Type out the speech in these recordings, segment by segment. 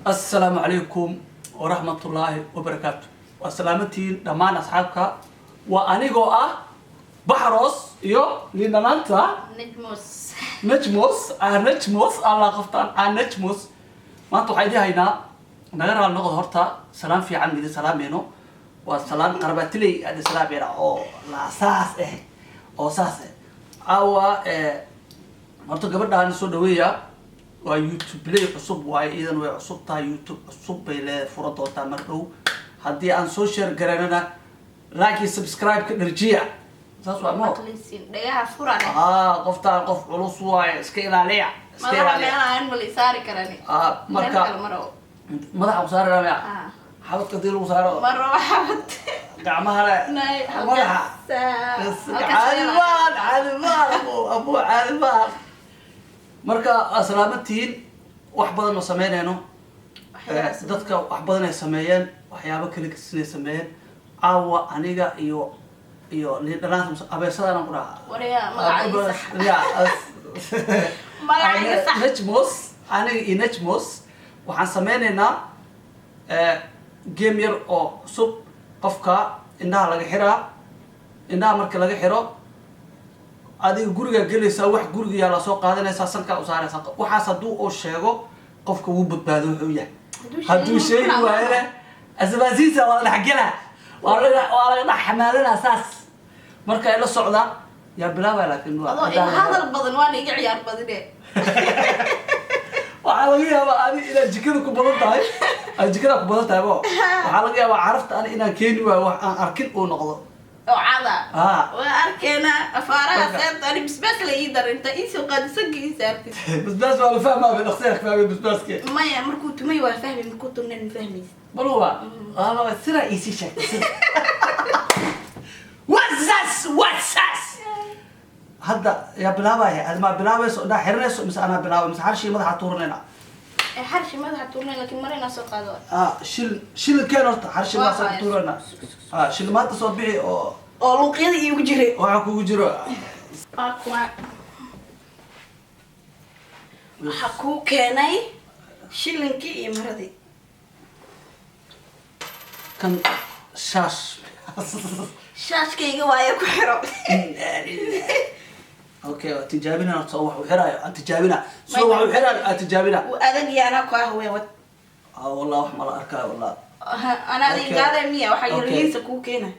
Assalaamu calaykum waraxmatullaahi wabarakaatu. Waa salaamantihiin dhammaan asxaabka. Waa anigoo ah Baxros iyo liindhanaanta. Najmus. Najmos ah, Najmos alla qoftaan ah, Najmos. Maanta waxaa idin haynaa, naga raali noqdo horta, salaan fiican idin salaamayno. Waa salaan qarabaatiley aad idin salaamayna oo la saas eh oo saas eh. Caawa horta gabadhaan soo dhaweeya, waa YouTube ley cusub waaye, iidan way cusub tahay, YouTube cusub bay leedahay, fura doontaa mar dhow. Haddii aan soo share garaynana, like iyo subscribe ka dharjiya, saas waa mo. Maqlisiin dhagaha furane. Ah, qoftaan qof culus waaye, iska ilaaliya, iska madaxa ilaaliya. Meelaha aan mali saari karani. Ah, meel marka kale maro. Madaxa ku saarana maya? Ah. Xabadka hadii lagu saaro. Maro xabad. Gacmaha le. Nay. Madaxa. Halkaas. Caadi maan, caadi maan, abu abu, caadi maan. Marka asalaamantihiin, wax badan oo sameynayno. Dadka wax badan ay sameeyeen, waxyaabo kala gesinay sameeyeen. Caawa aniga iyo liindhanaanta abeesadaan ku dhahaa. Waryaa, magaca sax. Ya. Magacayga sax. Najmos, aniga iyo Najmos waxaan sameynaynaa game yar oo cusub. Qofka indhaha laga xiraa. Indhaha marka laga xiro, adiga gurigaa gelaysaa, wax guriga yaa lasoo qaadanaysaa, sankaa u saaraysaa. Waxaas hadduu uu sheego, qofka wuu badbaado wuxuu yahay. Hadduu sheegi waayana, asbaasiisa waa la dhexgelaa, waa laga dhex xamaalanaa saas. Marka ay la socdaan yaa bilaabaya, laakiin waa adoo iga hadal badan waana iga ciyaar badine. Waxaa laga yaabaa adi inaad jikada ku badan tahay, aad jikada ku badan tahay bo. Waxaa laga yaabaa carafta ani inaan keeni waayo, wax aan arkin uu noqdo. Oo cada. Ah. Waa arkeena afaaraha. Marka- seebta ani bisbaas la ii dar, inta ii soo qaadi, sanka ii saartid. Basbaas waa la fahmaa, dhaqsiya fahmay basbaaske. Maya, markuu tumay waa fahmi, markuu tumnan ma fahmaysid. Maluba waa sidaa iisii sheegtay sida. What's what's hadda yaa bilaabaya? Ad maa bilaabayso indhaa xiranayso mise anaa bilaabay mise xarshii madaxa tuuranayna? Ee, xarshi madaxa tuurnay, laakiin mar inaa soo qaado. Ah, shil shilinkeen horta xarshi Waa maa soo haya. tuurana. Ah, shil maanta soo bixi oo oo luuqyada iigu jiray. Waxaa kugu jiro. Waa kuwa waxaa kuu keenay shilinkii iyo maradii. Kan shaash. Shaashkayga waaye, ku xiro. Okay, waa tijaabina horta wax uu xiraayo aan tijaabina, sida wax uu xiraayo aan tijaabina. Wuu adag yahay, anaa ku ah weewad. Ah, wallah wax mala arkaayo, wallah. Anaa Okay. adin gaada miya waxaa Okay. yarliinsa kuu keena.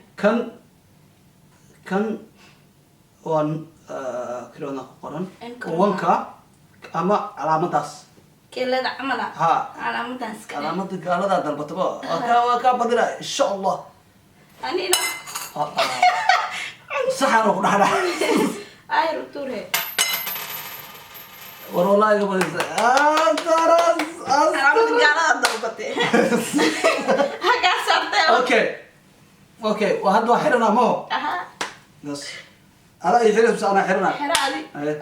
Kan waa kirona ku qoran. N corona. Wanka ama calaamadaas. Keelada camala. Ha. Calaamadan iska dheh. Calaamada gaaladaa dalbataba, waa kaa badina insha Allah. Anina. Ah, ah. Saxan oo ku dhexdhex. Ayr uture. War wallahi iga badisa astaras. Calaamada gaalada dalbatay hagaa saartee. Okay, waa hadda waa xiranaa maho. Aha. Bas ala i xiran mise anaa xiranaa? Xero adi. Aye.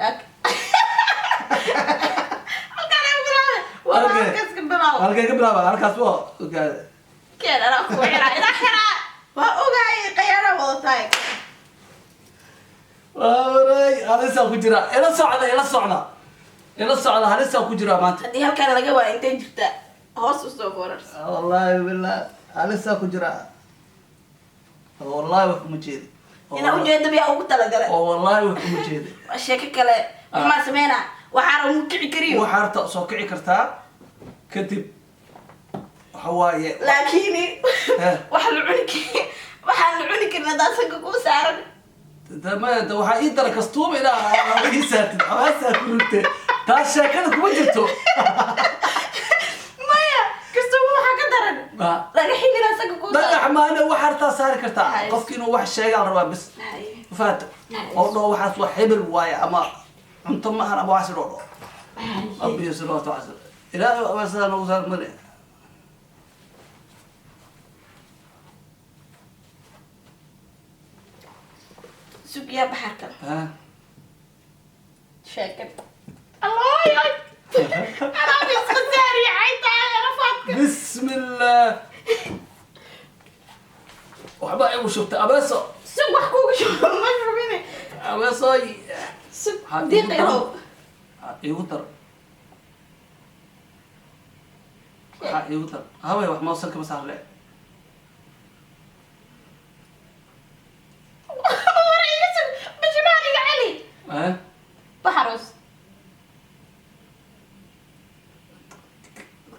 Halkaan ay bilaabe waa. Okay. Halkaas ka bilaabo. Halkee ka bilaaba? Halkaas waa okay. Keen, anaa ku xiraa, inaa xiraa waa ogaay, qayaana wadataay. Waa waray, halisaa ku jira. Ila socda, ila socda, ila socda, halisaa ku jira maanta. Haddii halkaan laga waayo, intay jirta hoos usoo foorarsa. Wallahi billah halisaa ku jira, wallahi wax uma jeedi. Inaa ujeeda biyaa ugu talagalay. Oo wallahi wax uma jeedi. Waa sheeko kale. Waxmaa sameynaa, waxaana ugu kici kariyo. Waxaa harta soo kici kartaa kadib waxa waaye. Laakiin Eh. waxa la cuni kari, waxaan la cuni karin haddaa sanka kuu saaran. De waxaa ii dara kastuuma inaa ii saartid xawaasaa ku rugte, taas sheekada kuma jirto. Maya, kastaba waxaa ka daran Ah. dhagaxin inaa sanka kuu dhagax saaran. Maana wax hartaa saari kartaa. Hay. Qofki inuu wax sheegaa la rabaa bis. Hay. Faata Hay. oo dhoo waxaas wax hebel waaye ama cunto maahan ama waxaas dhoo dhoo abiyo salawaatu waxaas ilaahay ama sidaa nagu saar male. Sugyaa baxarka. Ha. Sheekad allooy, anaa iska saariyay tahay rafaadka. Bismillah, waxba igu shubtay abeeso. Sug, wax kuuga shubo ma shubine. Abeesoy. Sug. Waxaa iigu diiqayhow. daran. Iigu dar. Waxaa iigu dar hawey wax mawsalka ma saarle. War iga sug, bishimaha iga celi. Eh? Baxaroos.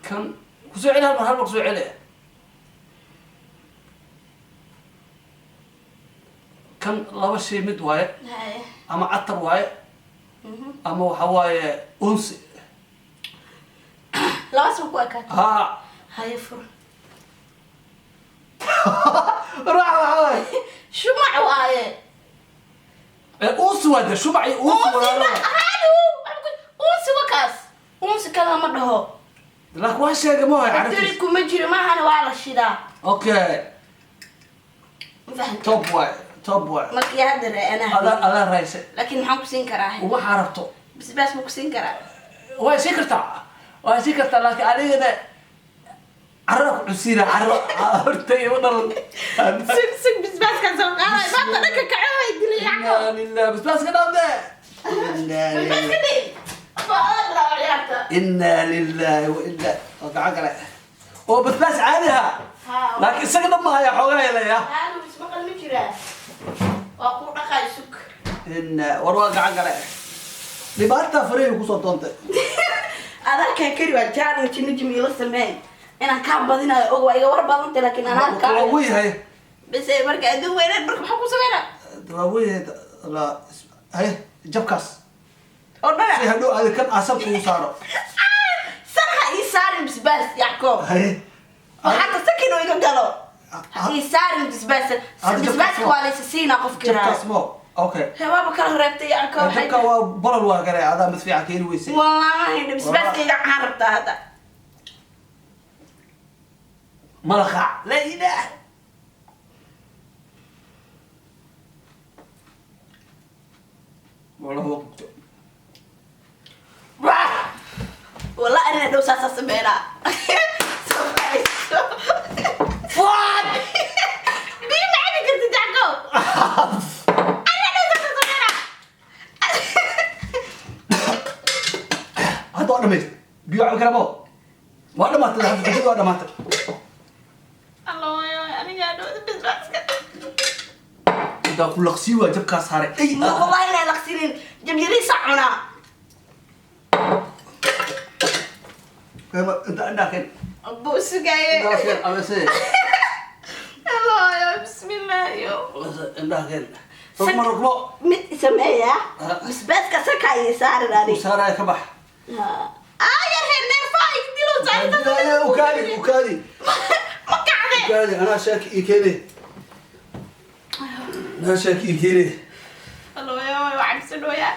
Kan kusoo celi hal mar, hal mar kusoo celi. Kan laba shay mid waaye. Haye. Ama catar waaye ama waxa waaye unsi. Labas ma ku ekaato? Ha. Haye, fur. Ruux waxa waaye. Shumac waaye. Ee, unsi waa de shumac iyo unsi walaalo. Halu, unsi wakaas, unsi kale ma dhaho. Laakiin waa sheegay ma waay Bateri caraftiis. Kuma jiro maahana, waa la shidaa. Okay. Ma fahamtay? Top waaye, top waaye. Markii hadda anaa adaa adaa raayse. Laakiin maxaan ku siin karaa? Waxaa rabto. Bisbaas ma ku siin karaa? Waa sii kartaa, waa sii kartaa, laakiin anigana carra ku cusiina carro horta ima dhalan. Sug, sug, bisbaaskaan soo qaaday maanta dhanka kaco way dilay Inna yacko. lillahi, basbaaska dhaafde. Bisbaaska dhig. Waa adag laa ciyaarta. Inna lillahi wa inna oo gacan kale oo basbaas caadi ha. Ha. Laakiin isaga dhan ma haya xoogaa helaya. Halu, ismaqal ma jiraa, waa kuu dhaqay, sug. Inna war waa gacan kale dhibaata farahii kusoo doontay. Adarkaa kari waa challenge nijim ila sameey inaan kaa badinayo og, waa iga war badantay, laakiin anaa kaa Waa weyahay. Bise marka adduun weyneed marka maxaa ku sameynaa? Waa weyahay la hay jabkaas. Oo Si dhanac. Hadhow aadi kan asal kugu saaro. San ha ii saarin bisbaas, Yacoob. Hay. Waxaa sakin oo iga galo ha ii saarin bisbaas. Hadda Bisbaaska jabkaas waa laysa siinaa qofkii jabkaas raayo. mo okay. Waaba kala reebtay, Yacoob. Jabka waa bolol waa gare adaa mid fiican keeni weysay. Wallaahi bisbaaska iga caan rabtaa hadda. Malaqa la ilaah. Wallahi waa gubto. Wallahi anina dhow saasaa sameynaa. Soo fadhiiso. Fuck. Biyo ma cabi kartid, Yacoob. Anina dhow saasaa sameynaa. Hadda waa dhamaystay, biyo cabi kara mo waa dhamaatay hadda jikada waa dhamaatay. Allooyo, anigaa dhow bisbaaska. Intaa ku laqsii waa jabkaas saaray. Ay. Wallahi inaan laqsinin, jab yariisa cunaa. Inta indhaa keen. Buu sugaaye. Indhaha keen amase. Allooyo, bismillaahiyo. Indhaha keen, rugmo rugmo. Mid sameeya. Ah. Bisbaaska saka iyo saarin ani. U saaraya ka bax. Aa yar hee, neerfaa iga dilo. Ukaadi, ukaadi. Ma kacde. Ukaadi, anaa shaaki ii keene, anaa shaaki ii keene. Allooyo, waa cabsanooyaa,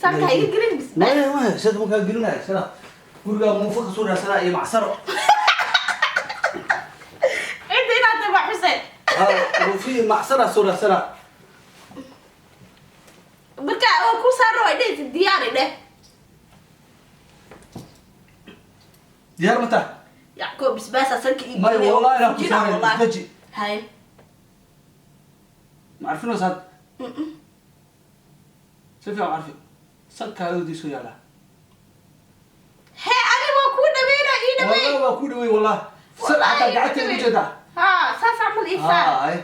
sanka iga gelin bisbaas. Maya maya, shaaki makaa gelinaya sida gurigaa muufa kasoo raadsanaa iyo macsaro. Cidda inaad tahay waa xuseen. Muufa iyo macsara soo raadsanaa. Marka waa ku saaro way dhehaysa diyaari dheh. Diyaar ma tahay? Yacqoob, bisbaasaa sanka ii Maya, gelin. wallahi inaan ku Jina, saaray. wallahi. Isdeji. Hay. Ma carfinaysa hadda? Si fiican carfi, sankaada diisoo yaalaa. Hee, ani waa kuu dhaweyna, ii dhaweyn. Wallahi waa ku dhaweyn, wallahi. Wallahi xataa ii gacanteeda dhaweyn. ujeedaa. Ha, saas camal ii saar. Hay.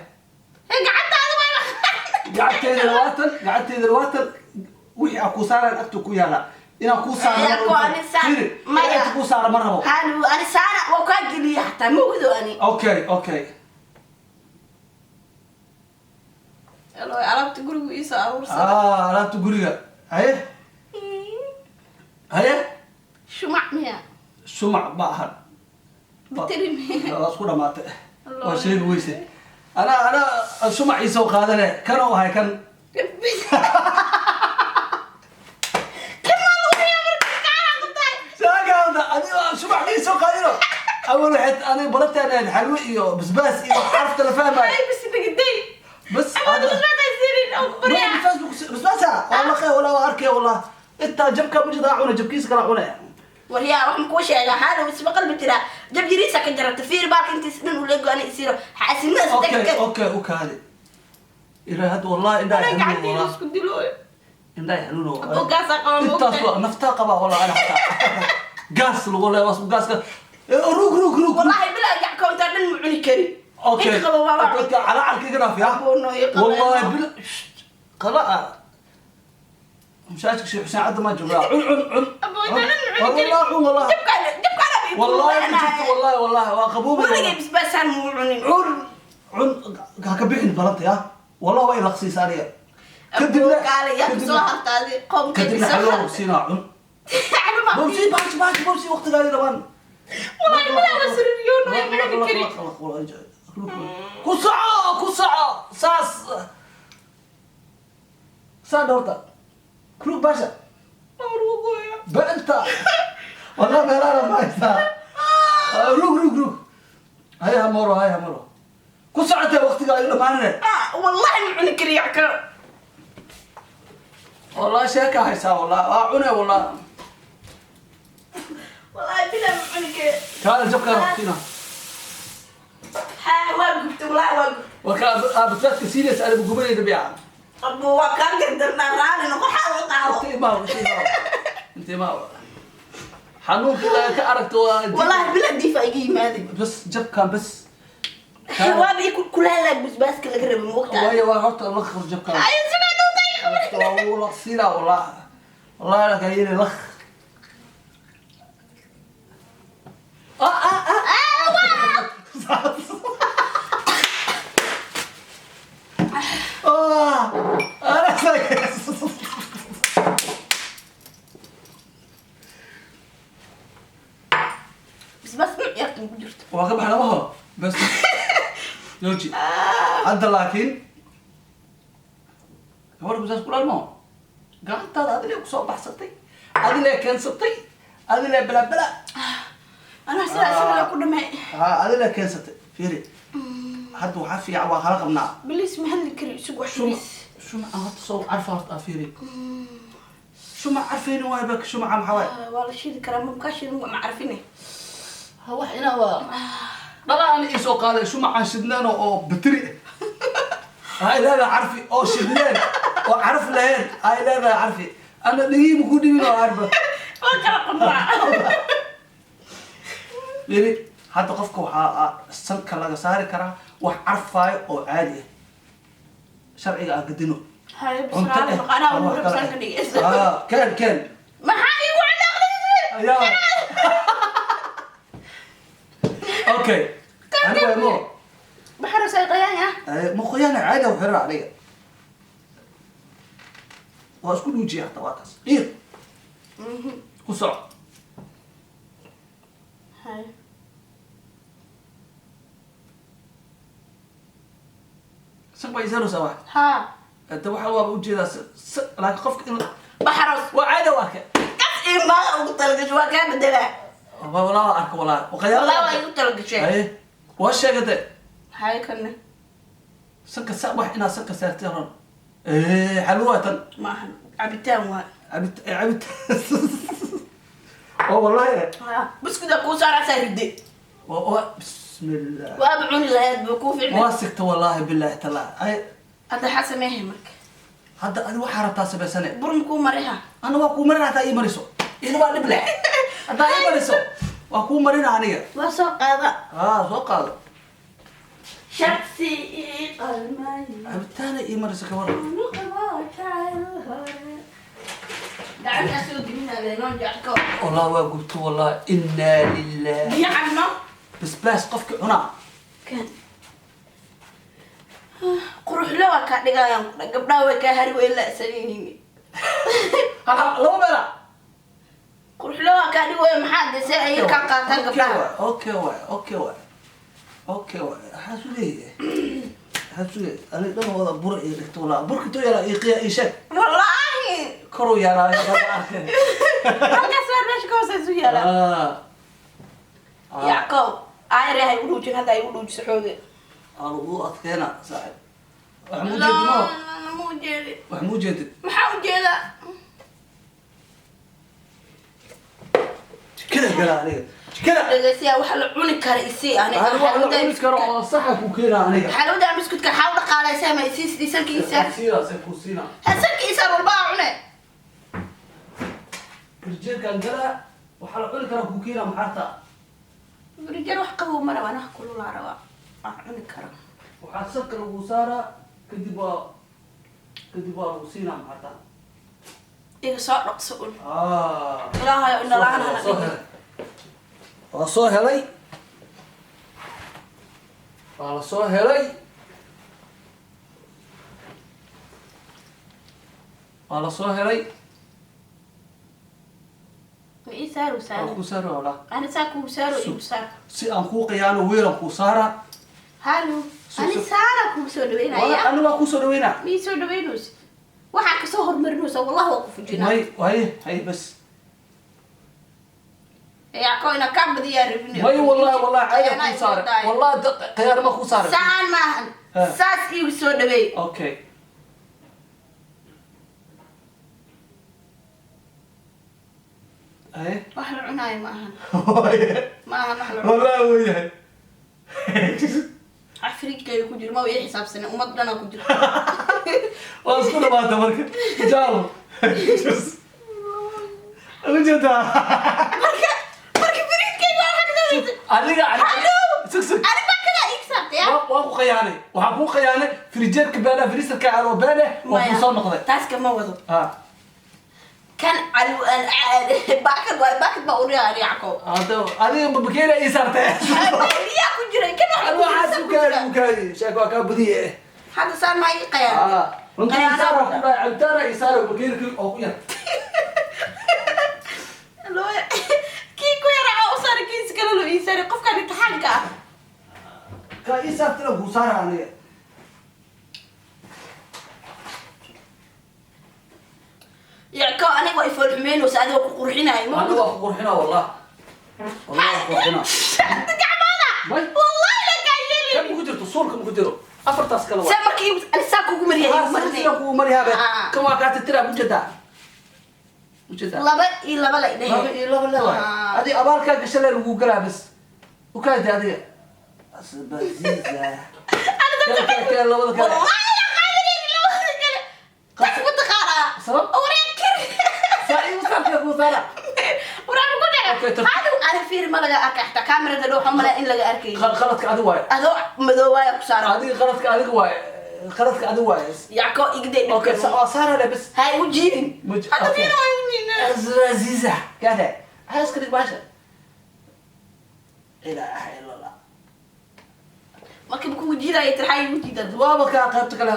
Hee, gacantaada waa. Gacanteeda waatan, gacanteeda waatan, wixii aan kuu saaraan agta ku yaala inaan kuu saaro. Aya, ku ani saar- Fiiri, maya. inaan agta kuu saaro ma rabo. Hani ani saara waa kaa geliya xataa ma ogdo ani. Okay. Alo, alaabta gurigu ii soo aruursada. Ah, alaabta guriga, haye haye. Shumac miya? Shumac ma ahan. Bateri miya? Waa isku dhamaatay. Allah. Waa sheegi weyse, anaa shumac ii soo qaadane kanoo ahay kan. Kamaan uriya marka gacanaa ku tahay. Saagaada adiga shumac ii soo qaadino awal waxayd aniga balataan ahayd xalwo iyo basbaas iyo carafta la fahmayo. Ay, bas nagaday. بس Ama هذا bisbaas ay siinin oo ku baryaa. بسباس بسباسة والله خير ولا أركي والله أنت جبك مجد عونه جبكيس كلا عونه. Waryaa, waxaan kuu sheegaa xaalow isma qalbi jiraa, jab yariisa ka jarabta, fiir baalka intiis dhan ula go-an isiiro xaasinimada. أوكي أوكي أوكي، هذه إلى هاد والله إن Ana حنون gacantiina والله isku dilo. إن حنون. Ogaasaa qaba أنت moogtahay. نفتا قبا والله أنا حتى Gaas lagu leeyahay, gaaska. Rug rug rug. Wallahi bilaa jacko intaa dhan ma cuni kari. Okay. Inta qabo waa waa cuni. على عركي قرا فيها. أبونا يقبل. والله بلا قلاء مشاكل شيخ حسين عبد ما جبرا عن عن عن. أبونا dhan ma cuni kari. والله عن والله. Jabkaan jabkaan abi. والله جبت والله والله وقبوب. Weligay basbaasaan muu cunin. عن عن كبحن بلنت يا والله وين لقصي ساريه. Abuu kaale yaa kusoo hartaaday qoomkay كدبنا kusoo حلوه hartay. بوبسينا عن. Xaluma. بوبسي باش باش بوبسي وقت قال لي Wallahi bilaa waa sirriyoon way ma cuni kari. كسعة كسعة ساس سان دورتا كروك باشا. Waa ruugooya. بنت والله ما لا ما يسا روك روك روك هيا مرو هيا مرو كسعة وقت قال لي ما Ah, wallahi ma cuni kari yacko. والله شيكا هيسا والله عنا والله. Wallahi bilaa ma cuni kari. تعال جبك رحتينا. Haa waa gubtay wallahi waa gubtay. وكان بتذكر سيريس انا بقبل يبيع. Abuu waa kaan gardarnaa raali noqo xaal u qaado. انت ما هو انت ما هو حنون كذا كأركت. Wallahi bilaa diifa iga yimaaday. بس جب كان بس. Waaba ii kulaalaa basbaaska laga rabay moogtaa. وهي وهرت لخ جب كان. Ay sugaa dhuutay khabar. والله سيرة والله والله لك هي لخ آه آه آه. Ah waa. آه أنا ساكت. Basbaas ma ciyaartan ku jirto. واقف على وهو بس يوجي هذا لكن هو بس كل الماء قعدت هذا اللي كسو بحصتي هذا اللي كان ستي هذا اللي بلا بلا. Anaa sidaa isaga ku dhamay. هذا اللي كان ستي فيري حد وحفي عوا خلق Bilis ma hadli kari isugu wax شو bilis. شو ما صو عارفه فيري شو ما عارفين واي بك شو مع محاوي. Waa la shiidi karaa ma kaa shiidin ma carfine. wax ina waa dhala aan ii soo qaaday shumacaan shidneen oo batri hay leedahay carfi oo shidneen oo caraf lahayn ay leedahay carfi ana dhigiima ku dhibin oo arba. Waa kala qanraa. Yiri hadda qofka waxaa sanka laga saari karaa wax carfaayo oo caadi ah sharciga aan gadino. Haye bis raali noqo anaa ugu rabsan ka dhigaysa. Keen keen. Maxaa iigu canaaqday? Ayaa okay aniga mo. Baxar say qayaan ah. Ma qoyaan caadi ah xiraa aniga waa isku dhuujiya hataa waa taas dhiir ku soco. Haye. San bay isaro sawa. Haa. Inta waxa waaba ujeedaa laakiin qofka in Baxaros. Waa caadi waa arkay. Kas imaa ugu talagashay waa kaa bedelaa. Waa walaa waa arka walaa waqayaa. Wallahi waa igu talagashay. Haye waa sheegatay. Haye kanne. Sanka sa wax inaad sanka saartay ron xalwa tan. Maahan cabitaan waa. Cabit cabit oo wallahi. Haa buskuda kuu saaraasaa ridde. waa bismillah. Waaba cuni lahayd buu kuu ficnay. Waa sigta wallahi billahi taala ay. Hadda xaa sameehay marka. Hadda adi waxaa rabtaa samaysane. Bur makuu mariha. Ana waa kuu marina hataa ii mariso ina waa dhib leh haddaa ii mariso waa kuu marina aniga. Waa soo qaada. Aa soo qaado. Shaksi ii qalmay. Cabitaana ii mariso ka waran. Anu qabaa jacayl hore. Gacantaa soo gelinaa leenoon jacko. Wallah waa gubto wallah inaa lilah. Biyo cabno. Basbaas qofki cunaa. Kan. Quruxlo waa kaa dhigayaan ku dhan gabdhaha way kaa hari way la'san yihiin. Hal hal laba meela. Quruxlo waa kaa dhigaya maxaa de see ay kaa qaataan gabdhaha. Okay waay okay waay okay waay waxaa su leeyahay waxaa su leeyahay aniga dhan wada bur iyo dhigto wallah burka intuu yaraa ii qiya ii sheeg. Wallaahi. Koruu yaraa arkay. Halkaas waa meesha ka hooseysu yaalaa. Yackow ayre hay u dhuujin hadda ay u dhuujiso xooge. Aa lagu adkeena saaxib wax muu jeedid ma Ma ujeedi. Wax muu jeedid. Maxaa ujeedaa? Jikada gala aniga jikada. Dhegeystayaal waxa la cuni kara isii ani. Aniga wax la cuni karo oo saxa ku keena aniga. Xalwada biskutka xaw dhaqaalaysaa ma isii sidii sanka isaar. Siina se ku siina. Ha sanka isaar walba aa cune. Firjeerkaan galaa. Waxaa la cuni karaa kukiina maxaarta. Firijeer wax qabow ma rabaa, wax kululaa rabaa, wax cuni karo. Waxaa salka lagu saaraa, kadib waa lagu siinaa maxaarta. Iga soo dhaqso un. Ah. Ilaahayo indhalaan hana Soo dhigin. helay. Waa soo helay, waa la soo helay, waa la soo helay. Ma ii saaro? Waa Saaro. Kuu saaro walaa. Ani saa kuu saaro, igu saar. Si aan kuu qiyaano weelan kuu saara. Halo. Ani saara kuu soo dhaweynaya. Ani waa kuu soo dhaweynaa. Ma ii soo dhaweynaysid, waxaa kasoo hormarinaysa, wallahi waa ku fujinaa. May hay hay bas. Yacko, ina kaa badiyaa rabin. May, wallahi wallahi caadi kuu saara, wallahi qiyaano ma kuu saara. Saan maahan. Ha. Saas iigu soo dhaweey. Okay, hay. Wax la cunaayo ma ahan, ma ahan wax la cunayo. Wallahi wuu yahay. Wax fridge-kayga ku jiro ma ii xisaabsanin, ummad dhanaa ku jiro. Waa isku dhamaata marka jaalo ujeedaa. Marka fridge-kayga waa xagdaweysa. Adiga. Hallo. Sug sug. Ani baa kadaa iig saartay ya. Waa ku khiyaanay, waxaa kuu khiyaanay firijeerka beena, freezerka oo beene waa kuu soo noqday. Taas kama wado. Ha. Kan calu baakad waay, baakad baa uriyaa Yacko. Hada adiga bakeera ii saartay. Biyaa ku jiray kan wax. Waxaas u kaadi, u kaadi, sheeko waa kaa badiye. Hadda saan maa ii qayaan? Ah, runtii ii saara ku dhahay, cabitaana ii saara, bakeerkii oo ku yar. Kii ku yaraa u saara, kiis kale loo ii saaray qofkan imtixaanka ah. Ka ii saartana kuu saara aniga. Yacko, aniga waa ifool xumeynaysa, adiga ku qurxinayo ma. Aniga waa ku qurxina, wallah wallah waa ku qurxina. Gacmada. May. Wallahi la kaa Kan yeelin. ma ku jirto, suulka ma ku jiro, afartaas kale waa. Saa markii ani saa kugu mariyay igu marinay. Sida kugu mariyaa. Ah. Kan waa kaa titiraa, ujeedaa ujeedaa. Laba iyo laba la idhahe. Laba iyo laba le waay. Ah. Adiga abaalkaa gasha le lagu galaa bas, ukaadi adiga asbaziza. Kee labada kale? Wallahi la qaadanayni labada kale, tas ma taqaanaa? Sabab? Wareen kir. Saa igu saartay kuu saara. Waraan ku dhaca. Okay, Adigu ani fiir ma laga arka, xataa kaamirada dhow waxaan malaa in laga arkayo. Qaladka adiga waaye. Adoo madoowaaya ku saaran. Adiga qaladka adiga waaye, qaladka adiga waaye. Yacko, igday. Okay, waa saara le bas. Ha igu jiidin. Hadda okay. fiir waa igu jiidin. Asbaziza gaade maxaa iska dhig baasha, ilaaha ila Allah. Marka kugu jiidaya tirxaa igu jiidan. Waaba kaa qaybta kale,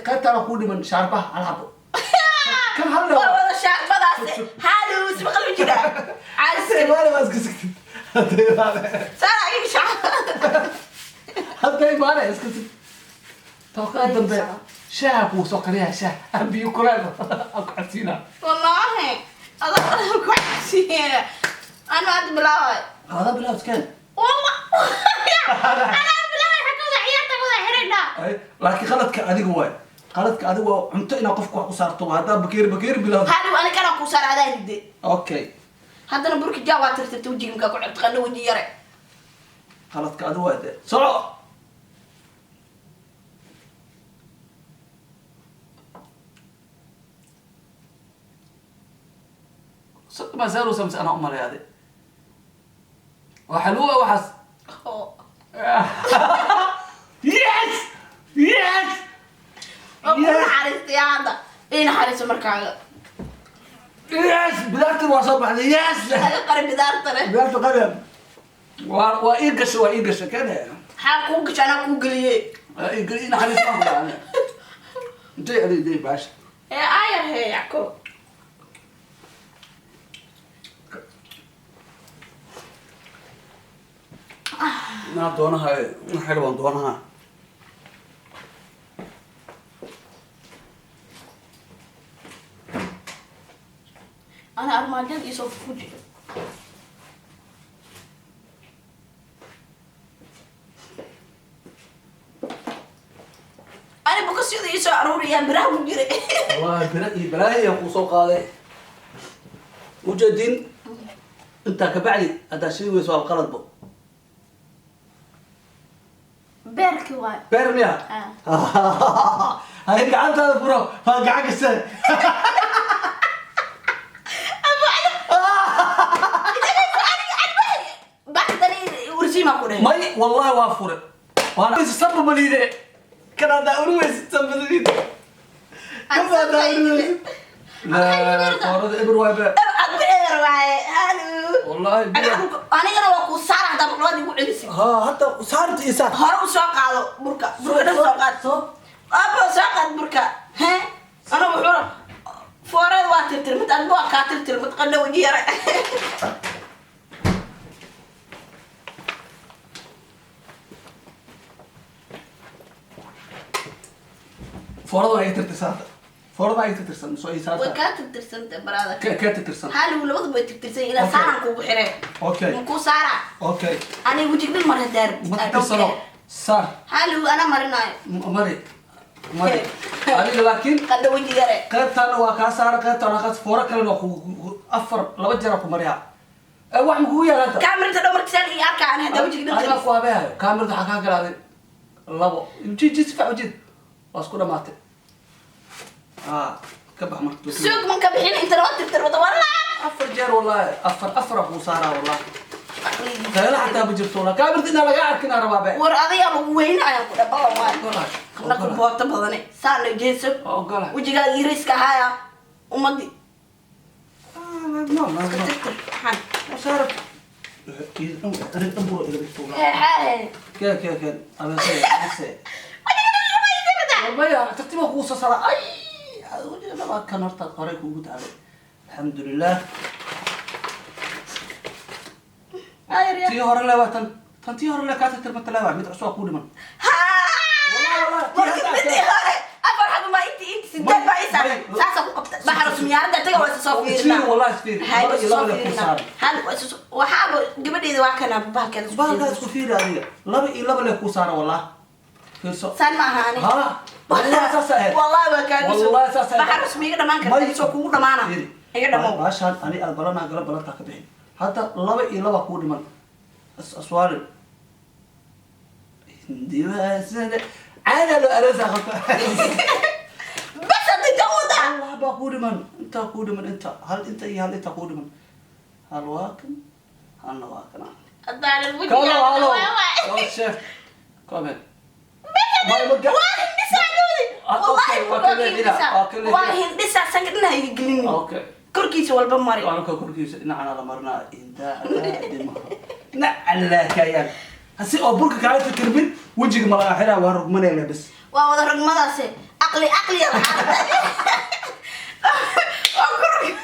qaybtaana kuu dhiman, shaarbaha hal habo kan hal le. Waa wada shaarbadaas. Halu isma qalbi jira caasi. Imaane waa iska sigtid hadda imaane. Saara iga shac. Hadda imaane iska sig tookaa dambe, shaaha kuu soo kariyaa, shaah biyo kuleel aan ku cabsiinaa. Wallaahi adaa ku cabsiyeena, ana hadda bilaabay. Hada bilaab iskeen. Wallah anaa bilaabay, xagga wada ciyaarta wada xiraynaa. Ay, laakiin qaladka adiga waay, qaladka adiga waa cunto inaad qofka wax u saarto waa haddaa bakeeri bakeeri bilaab. Halu ani kana ku saar, adaa ride. Okay. Haddana burki jaa waa tirtirta wejiga markaa ku cabto qandho weji yare. Qaladka adiga waay dee, soco. Ma saaraysa mise anaa umalay adi waa xalwo waxaas? Oo. Yes yes. Oo ku Yes. naxariistay hadda, ii naxariiso markaaga. Yes, bidaartan waa soo baxday, yes. Aga qari bidaartane. Bidaarta qari, waa ii gashay, waa ii gashay kene. Maxaa kuu gashay? Anaa kuu geliyey. Waa ii gali, naxariis baan ku dhahay intay adiga day baasha. Ee aayar hee Yacko. Naa doonaha xel baan doonaha. Ana armaajada iisoo fuji. Ani bokosyada iisoo aruuriyaa, biraha ku jiray. Wallahi bira iyo balaayo ayaan kuu soo qaaday, ujeedin intaa kabacdi haddaa sheegi weyso waa qaladbo. Beerki waay. Beer miya? Ah. Hay, gacantaada furo, waa gacan kasta. dhehe. May, wallahi waa fure, waana samba maliide kan haddaa urweysid, samba maliide kan haddaa urweysid. La foorada eber waay be. Adba eber waaye, halu. Wallahi billahi. Anigana waa kuu saara haddaa maqlabaad igu celisid. Ha, hadda saarta iyo saar. Hore u soo qaado burka, burka dhan soo qaad. Abo, soo qaad burka. He, ana wuxuu foorada waa tirtir mid, adba waa kaa tirtir mid, qandho weji yara. Foorada waa iga tirtirsan hadda, foorada waa iga tirtirsan soo ii Way saarta. Kaa tirtirsanta baraada. Ka tirtirsan. Halu, labadu way tirtirsan ilaa Okay. saaran kuugu xireen. Okay. Makuu saara? Okay. Aniga wejig dhan mar hadaar. Ma tirtirsano, saar. Halu, ana marinaayo. Mari, mari adiga laakiin. Qandho weji yare. Qaybtaana waa kaa saara, qaybtaana waa kaa fooro kalena waa ku afar laba jeer ku mariyaa. Ee, wax ma kugu yaala hadda? Kaamirada dhow markasaan ii arkaa ani haddaa wejiga dhan Adigaa qaris. Ku habeehayo kaamirada waxaa kaa galaaday labo ji ji si fiican ujeed, waa isku dhamaatay. Ah, ka bax marka. Suug man ka bixin inta laba tirtir wada walaa. Afar jeer wallahi, afar afar kuu saaraa wallahi, qayla xataa ma jirto wallahi, kaamirada inaa lagaa arkin aan rabaa be. War adigaa lagu weynayaan ku dhabalan waay. Ogolahay. Qabna ku boota badane saana jeeso. Waa ogolahay. Wejigaaga yariiska ahaaya ummadii. Ah, no, no, no. Iska tirtir waxaan. Saara dhan dhan buro iga dhigto wallahi. Heexaahe. Keen, keen, keen, abeese, abeese. Maya, tartiiba kugu soo saara. Ay, wejiga dhabaad kan horta horey kuugu taalay, alxamdulilah. Tii hore le waa tan, tan tii hore le kaa tirtirmata le waa mid cusub waa kuu dhiman. Wallahi, wallahi, tii Marka hadda midii hore afar xabo maa inti sideed baa ii saaran. May- Saasa ku qabta baxar sumyaarada taga waa isa soo fiirinaa. Isfiiri, wallahi isfiiri. Hay, Laba waa iyo isa soo laba le kuu fiirinaa. saaran. Hal waa isa soo waxaaba gabadheeda waa kana bahalkeeda isku Bahalkaa fiirin. Isku fiiri adiga, laba iyo laba le kuu saara wallah, fiirso. Saan ma ahaani. Ha, wallahi saas ahayd. Wallahi waa kaaga soo. Wallahi saas ahayd. Baxar usmi iga dhamaan karta May- soo kugu dhamaana. Fiiri. Iga dhamow. Baashaan ani aad balanaa gala, balantaa ka bixin. Hadda laba iyo laba kuu dhiman. Aswaalin hindiwaasada caadaa loo aroosaa qabta. Bas hadda inta wada. Allah baa kuu dhiman, intaa kuu dhiman, inta hal inta iyo hal inta kuu dhiman, hal waa kan, halna waa kana. Haddaanan Kalo halo. wejigaa. Oh chef, come here. Waa hindhisaa doodi. Ah, okay, Wallahi waa ka leexinaa, waa ka leexinaa. waa hindhisaa, sanka dhinaha iga gelinin. Okay. Korkiisa walba mari. Anka korkiisa dhinacana la marinaa intaa dhimaha nacalaakayaan hasi oo burka kaaga tirtirmin, wejiga ma laga xiraa, waa rugmanayna bas. Waa wada rugmadaasi, aqli aqliya waa ku rug.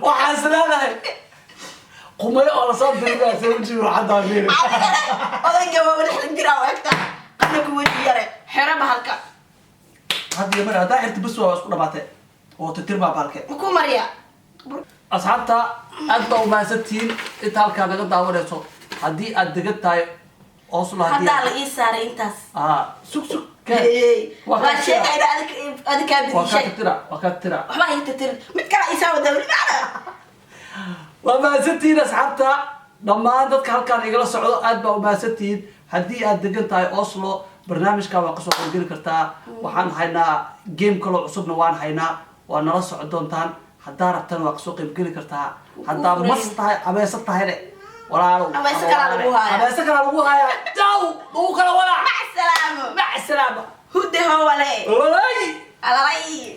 Waxaa is leedahay qumayo oo lasoo dirinaa se wejiga waxadaa fiiri. Adigana odayga waa 60 jir aa u egtaa, qana ku weji yare xero bahalka. Hadda iyo mar haddaa xirta bas waa isku dhamaatay oo titirmaa baalke. Ma ku mariya? Asxaabta, aad baa umahadsantihiin inta halkaa naga daawanayso. Haddii aad degan tahay Oslo, haddii Haddaa la ii saaray intaas. Ah, sug, sug. Hey, Waa waa kaa tira. sheegayna adig kaa Waa kaa bedishay. tira, waa kaa tira. Waxbaa ii tirtirin, mid kale isaa wadaa weli macna. Waa mahadsantihiin asxaabta, dhammaan dadka halkaan igala socdo, aad baa umahadsantihiin. Haddii aad degan tahay Oslo, barnaamijka waa kasoo qaybgeli kartaa. Waxaan haynaa game kaloo cusubna waan haynaa, waa nala socon doontaan. Haddaa rabtana waa kasoo qaybgeli kartaa. Haddaa mas tahay, abeesa tahayne walaalow. Abeeso kalaa lagu hayaa. Abeeso kalaa lagu hayaa, jaw lagu kala walaac. Mac salaamo. Mac salaama. Hudde howale. Walay. Alalay.